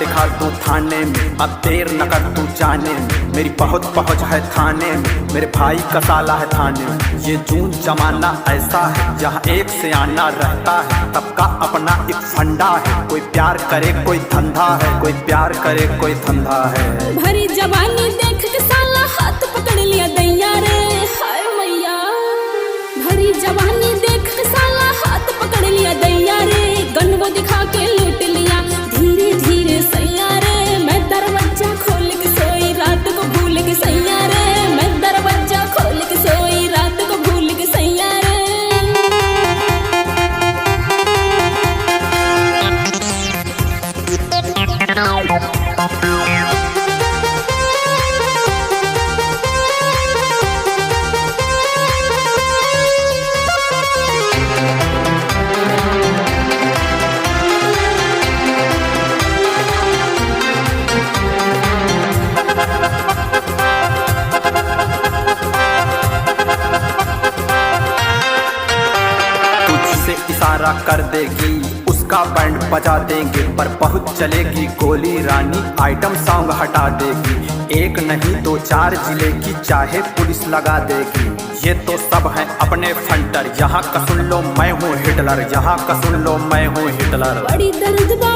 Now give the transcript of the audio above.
लिखा दूं थाने में, अब देर न कर तू जाने में। मेरी बहुत पहुंच है थाने में, मेरे भाई का साला है थाने में। ये जून जमाना ऐसा है, जहाँ एक से आना रहता है। सबका अपना एक फंडा है, कोई प्यार करे कोई धंधा है, कोई प्यार करे कोई धंधा है। भरी जवानी देख के साला हाथ पकड़ लिया दैया रे, हाय मैया। भरी जवानी देख के साला हाथ पकड़ लिया दैया रे, गन वो दिखा के लूट लिया धीरे धीरे सैया रे। मैं दरवाजा खोल के सोई रात को भूल के सैया रे, मैं दरवाजा खोल के सोई रात को भूल के सैया रे। तुझसे इशारा कर देगी उसका बैंड बजा देंगे, पर बहुत चलेगी गोली रानी आइटम सॉन्ग हटा देगी। एक नहीं दो चार जिले की चाहे पुलिस लगा देगी। ये तो सब हैं अपने फंटर, यहाँ का सुन लो मैं हूँ हिटलर, यहाँ का सुन लो मैं हूँ हिटलर। बड़ी दर्द बा